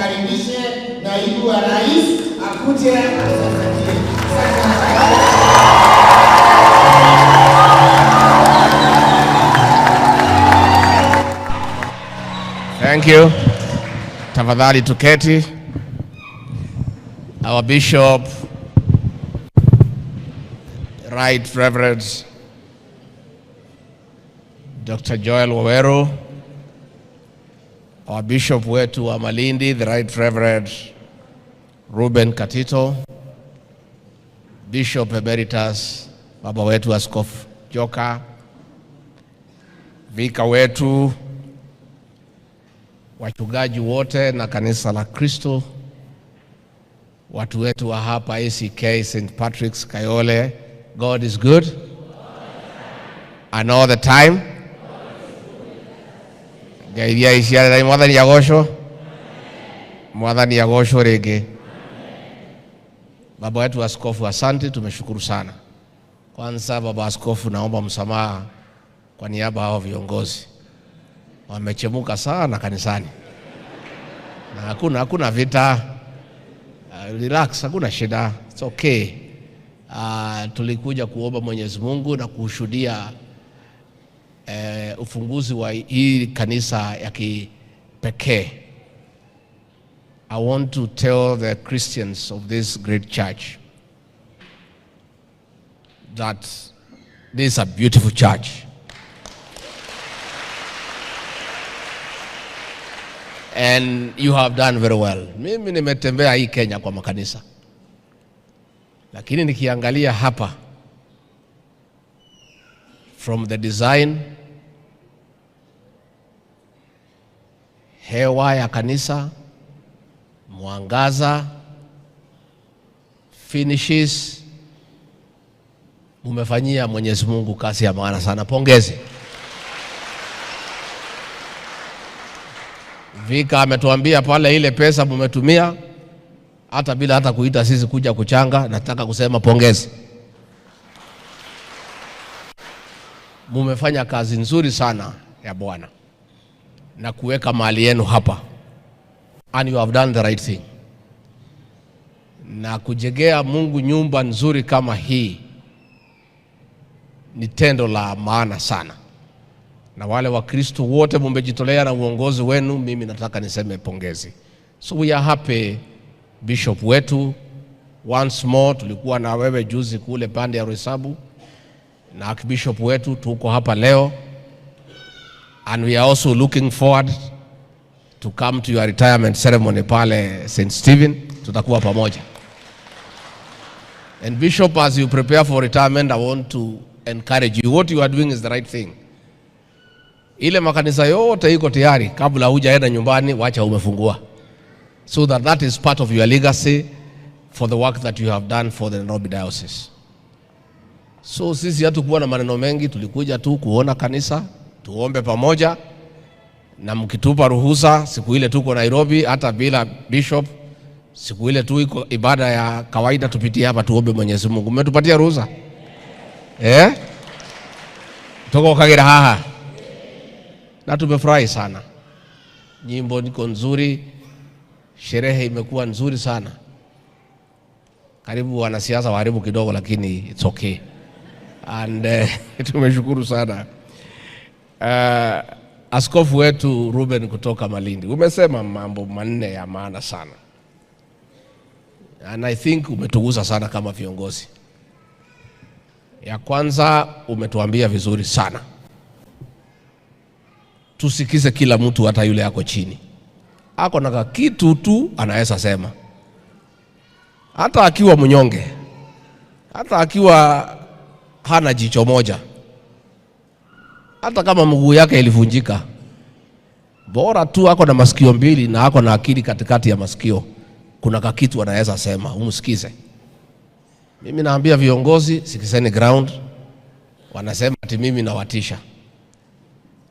Nimkaribishe naibu wa rais akuje atusaidie. Asante sana. Thank you. Tafadhali tuketi. Our Bishop, Right Reverend Dr. Joel Waweru, our Bishop wetu wa Malindi, the Right Reverend Ruben Katito, Bishop Emeritus, baba wetu Askofu Joka, Vika wetu, wachungaji wote na kanisa la Kristo, watu wetu wa hapa ACK St. Patrick's Kayole, God is good and all the time. Ngeithia iciarĩrai Mwathani agocwo, Mwathani agocwo rĩngĩ. Baba wetu askofu, asante, tumeshukuru sana. Kwanza baba askofu, naomba msamaha kwa niaba hao viongozi wamechemuka sana kanisani na hakuna vita. Relax, hakuna shida, it's okay. Tulikuja kuomba Mwenyezi Mungu na kushuhudia ufunguzi wa hii kanisa ya kipekee. I want to tell the Christians of this great church that this is a beautiful church. And you have done very well. Mimi nimetembea hii Kenya kwa makanisa, lakini nikiangalia hapa from the design, hewa ya kanisa, mwangaza, finishes, mumefanyia Mwenyezi Mungu kazi ya maana sana. Pongezi. Vika ametuambia pale ile pesa mumetumia hata bila hata kuita sisi kuja kuchanga. Nataka kusema pongezi. Mumefanya kazi nzuri sana ya Bwana na kuweka mali yenu hapa, and you have done the right thing. Na kujengea Mungu nyumba nzuri kama hii ni tendo la maana sana. Na wale Wakristo wote mumejitolea na uongozi wenu, mimi nataka niseme pongezi. So we are happy, Bishop wetu. Once more, tulikuwa na wewe juzi kule pande ya Roysambu na Archbishop wetu, tuko hapa leo, and we are also looking forward to come to your retirement ceremony pale St. Stephen. Tutakuwa pamoja. And Bishop, as you prepare for retirement, I want to encourage you. What you are doing is the right thing. Ile makanisa yote iko tayari, kabla hujaenda nyumbani, wacha umefungua. So that is part of your legacy for the work that you have done for the Nairobi Diocese. So sisi hatukuwa na maneno mengi, tulikuja tu kuona kanisa, tuombe pamoja, na mkitupa ruhusa siku ile tuko Nairobi, hata bila bishop, siku ile tu iko ibada ya kawaida, tupitie hapa tuombe Mwenyezi Mungu. Mmetupatia ruhusa? Tuko Kagera haha. Na tumefurahi sana. Nyimbo niko nzuri, sherehe imekuwa nzuri sana. Karibu wanasiasa waharibu kidogo, lakini it's okay. And tumeshukuru sana. Askofu wetu Ruben kutoka Malindi, umesema mambo manne ya maana sana. And I think umetugusa sana kama viongozi. Ya kwanza umetuambia vizuri sana. Tusikize kila mtu, hata yule ako chini. Ako na kitu tu anaweza sema. Hata akiwa mnyonge, hata akiwa hana jicho moja, hata kama mguu yake ilivunjika, bora tu ako na masikio mbili na ako na akili katikati ya masikio, kuna kakitu anaweza sema, umsikize. Mimi naambia viongozi, sikizeni ground. Wanasema ati mimi nawatisha.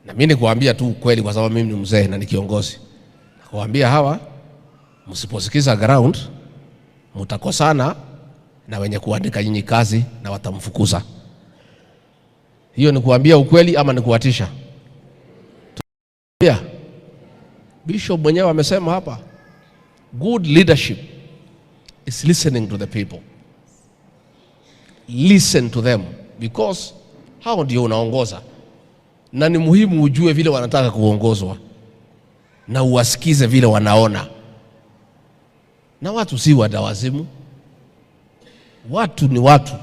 Na mimi nikuambia tu ukweli, kwa sababu mimi ni mzee na ni kiongozi. Nakuambia hawa, msiposikiza ground, mtakosana na wenye kuandika nyinyi kazi na watamfukuza. Hiyo ni kuambia ukweli ama ni kuwatisha? Pia Bishop mwenyewe amesema hapa, Good leadership is listening to the people. Listen to them because hao ndio unaongoza, na ni muhimu ujue vile wanataka kuongozwa na uwasikize vile wanaona. Na watu si wendawazimu, watu ni watu.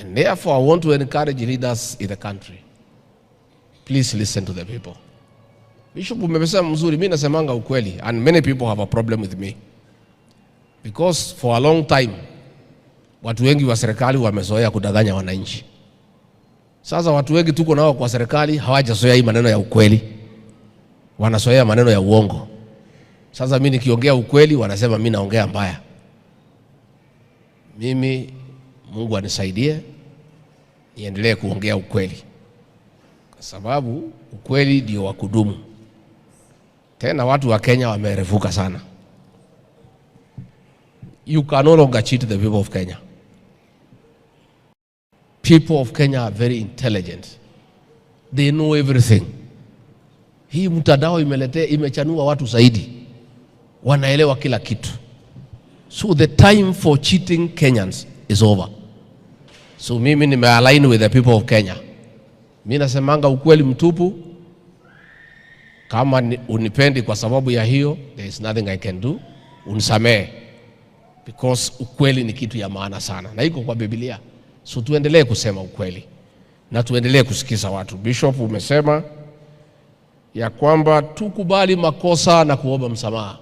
And therefore I want to encourage leaders in the country. Please listen to the people. Bishop, umesema mzuri, mimi nasemanga ukweli and many people have a problem with me. Because for a long time watu wengi wa serikali wamezoea kudanganya wananchi. Sasa watu wengi tuko nao kwa serikali hawajazoea hii maneno ya ukweli. Wanazoea maneno ya uongo. Sasa mimi nikiongea ukweli wanasema mimi naongea mbaya. Mimi Mungu anisaidie niendelee kuongea ukweli, kwa sababu ukweli ndio wa kudumu. Tena watu wa Kenya wamerevuka sana. You can no longer cheat the people of Kenya. People of Kenya are very intelligent. They know everything. Hii mtandao imeletea, imechanua watu zaidi, wanaelewa kila kitu. So the time for cheating Kenyans is over. So mimi nimealign with the people of Kenya. Mimi nasemanga ukweli mtupu. Kama hunipendi kwa sababu ya hiyo, there is nothing I can do. Unisamehe. Because ukweli ni kitu ya maana sana na iko kwa Biblia. So tuendelee kusema ukweli na tuendelee kusikiza watu. Bishop, umesema ya kwamba tukubali makosa na kuomba msamaha.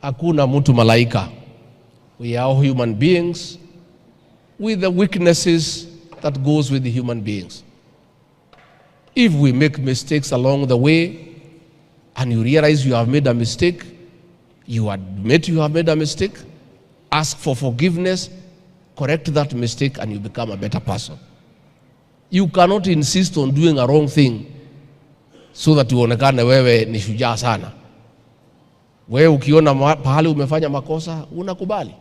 Hakuna mtu malaika. We are all human beings with the weaknesses that goes with the human beings. If we make mistakes along the way and you realize you have made a mistake, you admit you have made a mistake, ask for forgiveness, correct that mistake, and you become a better person. You cannot insist on doing a wrong thing so that uonekane wewe ni shujaa sana. Wewe ukiona pahali umefanya makosa, unakubali.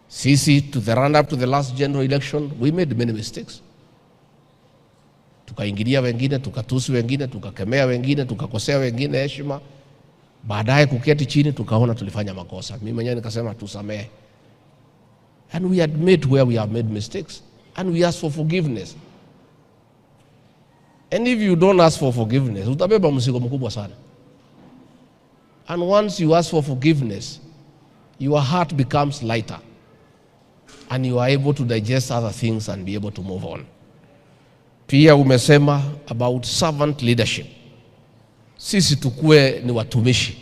Sisi, to the run up to the last general election, we made many mistakes. Tukaingilia wengine, tukatusi wengine, tukakemea wengine, tukakosea wengine heshima. Baadaye kuketi chini tukaona tulifanya makosa. Mimi mwenyewe nikasema tusamehe. And we admit where we have made mistakes and we ask for forgiveness. And if you don't ask for forgiveness, utabeba mzigo mkubwa sana. And once you ask for forgiveness, your heart becomes lighter and you are able to digest other things and be able to move on. Pia umesema about servant leadership. Sisi tukue ni watumishi,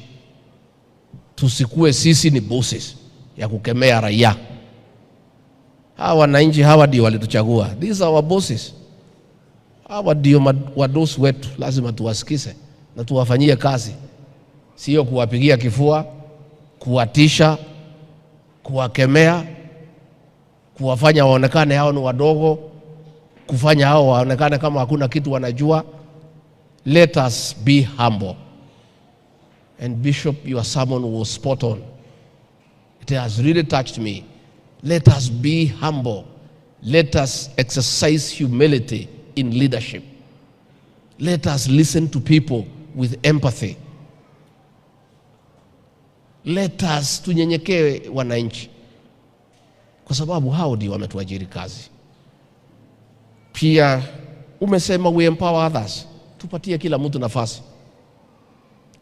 tusikue sisi ni bosses ya kukemea raia. Hawa wananchi hawa ndio walituchagua. These are our bosses. Hawa ndio wadosi wetu, lazima tuwasikize na tuwafanyie kazi, sio kuwapigia kifua, kuwatisha, kuwakemea, kuwafanya waonekane hao ni wadogo, kufanya hao waonekane kama hakuna kitu wanajua. Let us be humble. And Bishop, your sermon was spot on. It has really touched me. Let us be humble. Let us exercise humility in leadership. Let us listen to people with empathy. Let us tunyenyekee wananchi, kwa sababu hao ndio wametuajiri kazi. Pia umesema we empower others, tupatie kila mtu nafasi.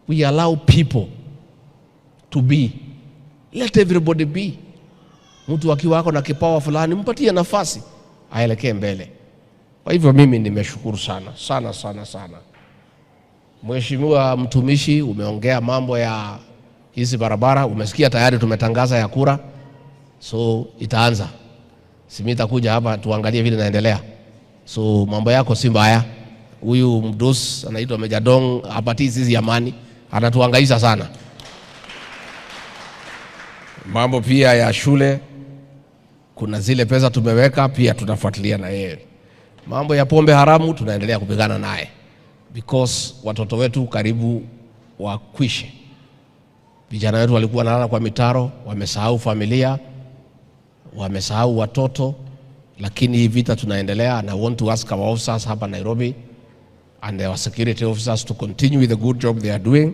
We allow people to be. Let everybody be. Mtu akiwa ako na kipawa fulani, mpatie nafasi aelekee mbele. Kwa hivyo mimi nimeshukuru sana sana sana sana. Mheshimiwa mtumishi, umeongea mambo ya hizi barabara, umesikia tayari tumetangaza ya kura, so itaanza. Si mimi nitakuja hapa tuangalie vile naendelea. So mambo yako si mbaya. Huyu mdosi anaitwa Mejjadonk hapatii sisi amani, anatuhangaisha sana. Mambo pia ya shule, kuna zile pesa tumeweka pia tunafuatilia na yeye. Mambo ya pombe haramu tunaendelea kupigana naye because watoto wetu karibu wakwishe. Vijana wetu walikuwa wanalala kwa mitaro, wamesahau familia, wamesahau watoto, lakini hii vita tunaendelea, and I want to ask our officers hapa Nairobi and our security officers to continue with the good job they are doing.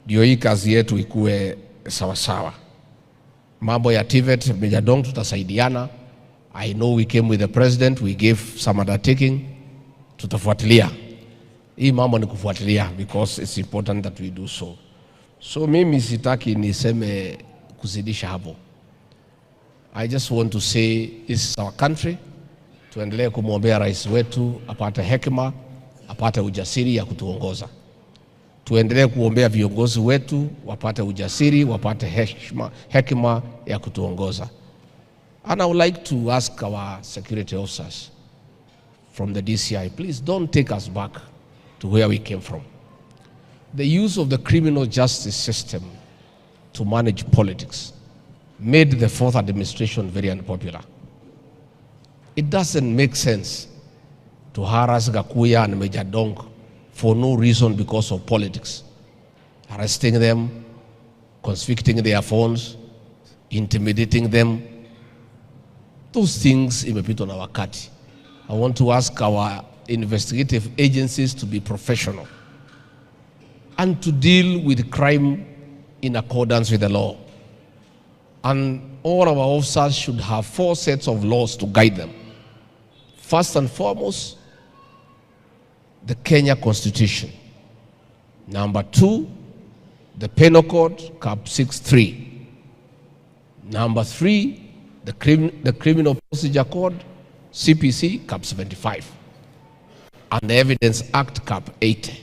Ndio hii kazi yetu ikue sawasawa. Mambo ya TVET, Mejja Donk, tutasaidiana. I know we came with the president, we gave some undertaking. Tutafuatilia. Hii mambo ni kufuatilia because it's important that we do so. So mimi sitaki niseme kuzidisha hapo. I just want to say this is our country. Tuendelee kumwombea rais wetu apate hekima, apate ujasiri ya kutuongoza. Tuendelee kuombea viongozi wetu wapate ujasiri, wapate heshima, hekima ya kutuongoza. And I would like to ask our security officers from the DCI, please don't take us back to where we came from. The use of the criminal justice system to manage politics made the fourth administration very unpopular. It doesn't make sense to harass Gakuya and Mejja Donk for no reason because of politics. Arresting them, constricting their phones, intimidating them. Those things imepitwa na wakati. I want to ask our investigative agencies to be professional and to deal with crime in accordance with the law. And all our officers should have four sets of laws to guide them. First and foremost, the Kenya Constitution. Number two, the Penal Code, Cap 63. Number three, the Criminal Procedure Code, CPC, Cap 75. And the Evidence Act, Cap 80.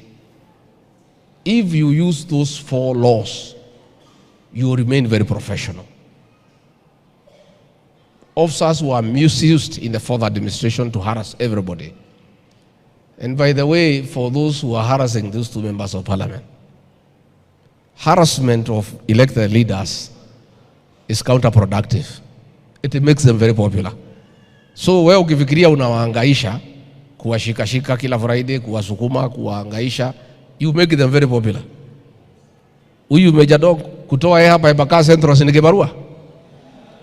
If you use those four laws, you remain very professional. Officers were misused in the fourth administration to harass everybody. And by the way, for those who are harassing those two members of parliament, harassment of elected leaders is counterproductive. It makes them very popular. So wewe ukifikiria unawahangaisha, kuwashikashika kila Friday, kuwasukuma, kuwahangaisha, you make them very popular. Huyu Mejja Donk kutoa yeye hapa Embakasi Central si ni kibarua?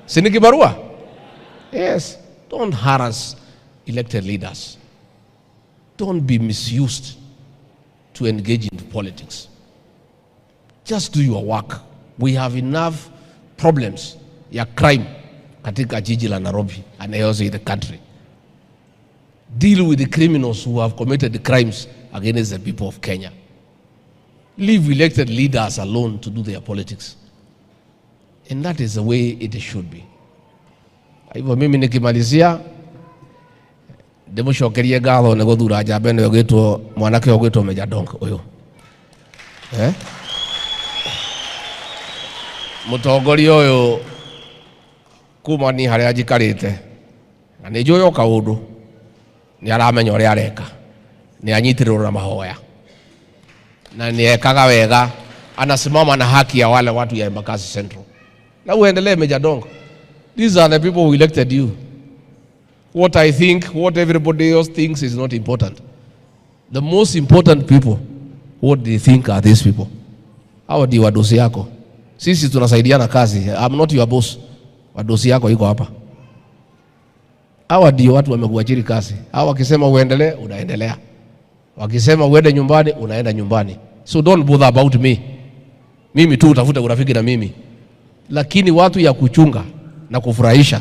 Si ni kibarua? Yes. Don't harass elected leaders. Don't be misused to engage in politics. Just do your work. We have enough problems ya crime katika jiji la Nairobi and also in the country. Deal with the criminals who have committed crimes against the people of Kenya. Leave elected leaders alone to do their politics. And that is the way it should be. Hivyo mimi nikimalizia ndimucokerie ngatho nĩ gũthura njamba ĩno ĩgwĩtwo mwanake ũgwĩtwo Mejja Donk ũyũ, eh? Mũtongoria ũyũ kuma ni harĩa njikarĩte na nĩ njũĩ o kaũndũ nĩ aramenya ũrĩa areka, nĩ anyitĩrĩrwo na mahoya na nĩ ekaga wega, anasimama na haki ya wale watu ya Embakasi Central. Na uendelee, Mejja Donk. These are the people who elected you. What I think, what everybody else thinks is not important. The most important people, what they think are these people. Hawa ndio wadosi yako. Sisi tunasaidiana kazi. I'm not your boss. Wadosi yako iko hapa. Hawa ndio watu wamekuajiri kazi. Hawa wakisema uendelee, unaendelea. Wakisema uende nyumbani, unaenda nyumbani. So don't bother about me. Mimi tu utafute urafiki na mimi. Lakini watu ya kuchunga na kufurahisha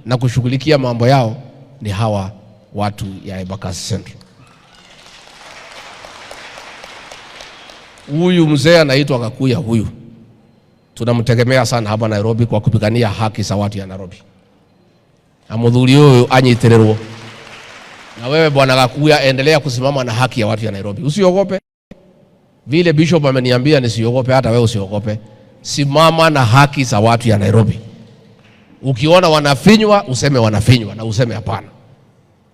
na kushughulikia mambo yao ni hawa watu ya Embakasi Central. Huyu mzee anaitwa Gakuya huyu. Tunamtegemea sana hapa Nairobi kwa kupigania haki za watu ya Nairobi. Na muthuri huyu anyitirĩrwo. Na wewe bwana Gakuya, endelea kusimama na haki ya watu ya Nairobi. Usiogope. Vile bishop ameniambia nisiogope, hata wewe usiogope. Simama na haki za watu ya Nairobi. Ukiona wanafinywa, useme wanafinywa na useme hapana.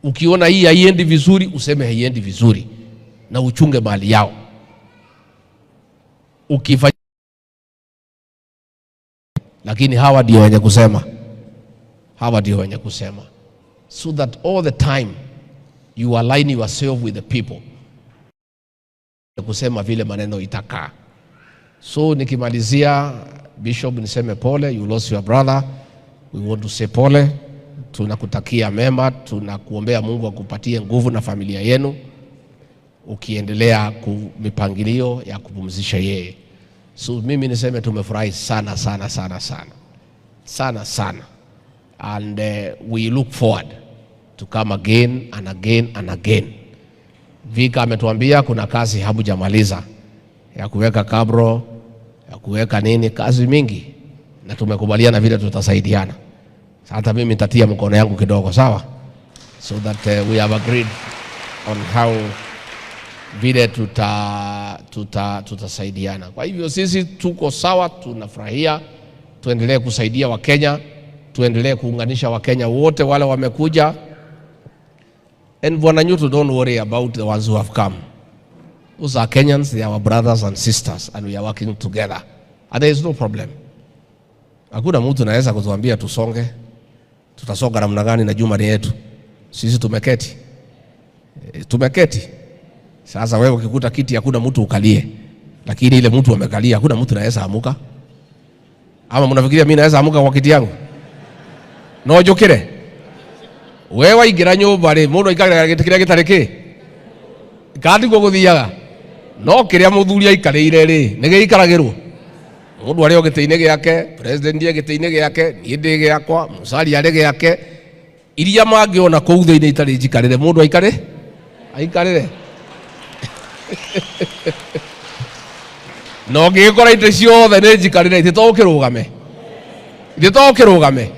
Ukiona hii haiendi vizuri, useme haiendi vizuri na uchunge mali yao. Ukifanya, lakini hawa ndio wenye kusema. Hawa ndio wenye kusema. So that all the time you align yourself with the people. Kusema vile maneno itakaa. So nikimalizia, Bishop, niseme pole, you lost your brother. We want to say pole. Tunakutakia mema, tunakuombea Mungu akupatie nguvu na familia yenu ukiendelea mipangilio ya kupumzisha yeye. So mimi niseme tumefurahi sana sana sana sana sana sana, and we look forward to come again and again and again. Vika ametuambia kuna kazi hamjamaliza ya kuweka kabro, ya kuweka nini, kazi mingi, na tumekubaliana vile tutasaidiana. Hata mimi nitatia mkono yangu kidogo, sawa? So that we have agreed on how vile tutasaidiana. Kwa hivyo sisi tuko sawa, tunafurahia, tuendelee kusaidia Wakenya, tuendelee kuunganisha Wakenya wote wale wamekuja. And Bwana Nyutu, don't worry about the ones who have come. Those are Kenyans, they are our brothers and sisters, and we are working together. And there is no problem. Hakuna mtu anaweza kutuambia tusonge. Tutasonga namna gani na juma ni yetu? Sisi tumeketi. Tumeketi. Sasa wewe ukikuta kiti hakuna mtu ukalie. Lakini ile mtu amekalia hakuna mtu anaweza amuka. Ama mnafikiria mimi naweza amuka kwa kiti yangu? No njukire. Wewe waingira nyumba ri mundu aikarira giti kiria gitari ki kandi guo guthiaga no kiria muthuri aikarire ri ni giikaragirwo mundu ari o giti-ini giake, president e giti-ini giake, nie ndi giakwa, Musalia ari giake, iria mangiona kuu thiini itari njikarire mundu aikare aikarire no ngigikora ite ciothe ni njikarire ite to ukirugame, ite to ukirugame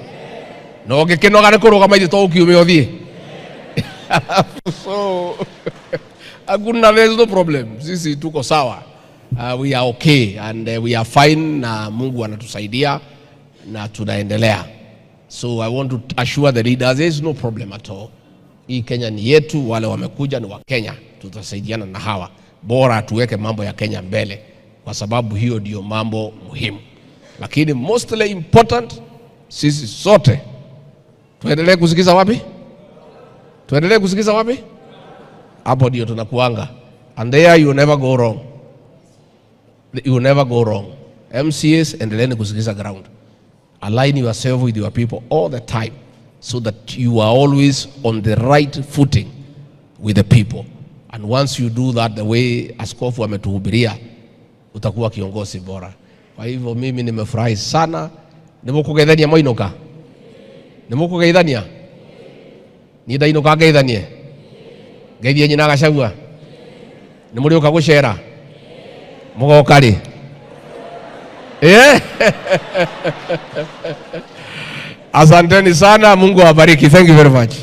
no ngikinoga ni kurugama ite to ukiume uthie. So hakuna, there is no problem. Sisi tuko sawa. We are okay and we are fine, na Mungu anatusaidia na tunaendelea. So I want to assure the leaders there is no problem at all. Hii Kenya ni yetu, wale wamekuja ni wa Kenya, tutasaidiana na hawa. Bora tuweke mambo ya Kenya mbele kwa sababu hiyo ndio mambo muhimu. Lakini mostly important, sisi sote tuendelee kusikiza wapi? Tuendelee kusikiza wapi? Hapo ndio tunakuanga. And there you never go wrong. You never go wrong. MCAs, endeleeni kusikiza ground. Align yourself with your people all the time so that you are always on the right footing with the people. And once you do that, the way askofu ametuhubiria, utakuwa kiongozi bora. Kwa hivyo mimi nimefurahi sana. Nimukugeithania moinuka? Nimukugeithania? Ni ndainuka ngeithanie? Ngeithie nyina Gachagua? Nimuriuka gucera? Mugoka ri? Asanteni sana, Mungu awabariki. Thank you very much.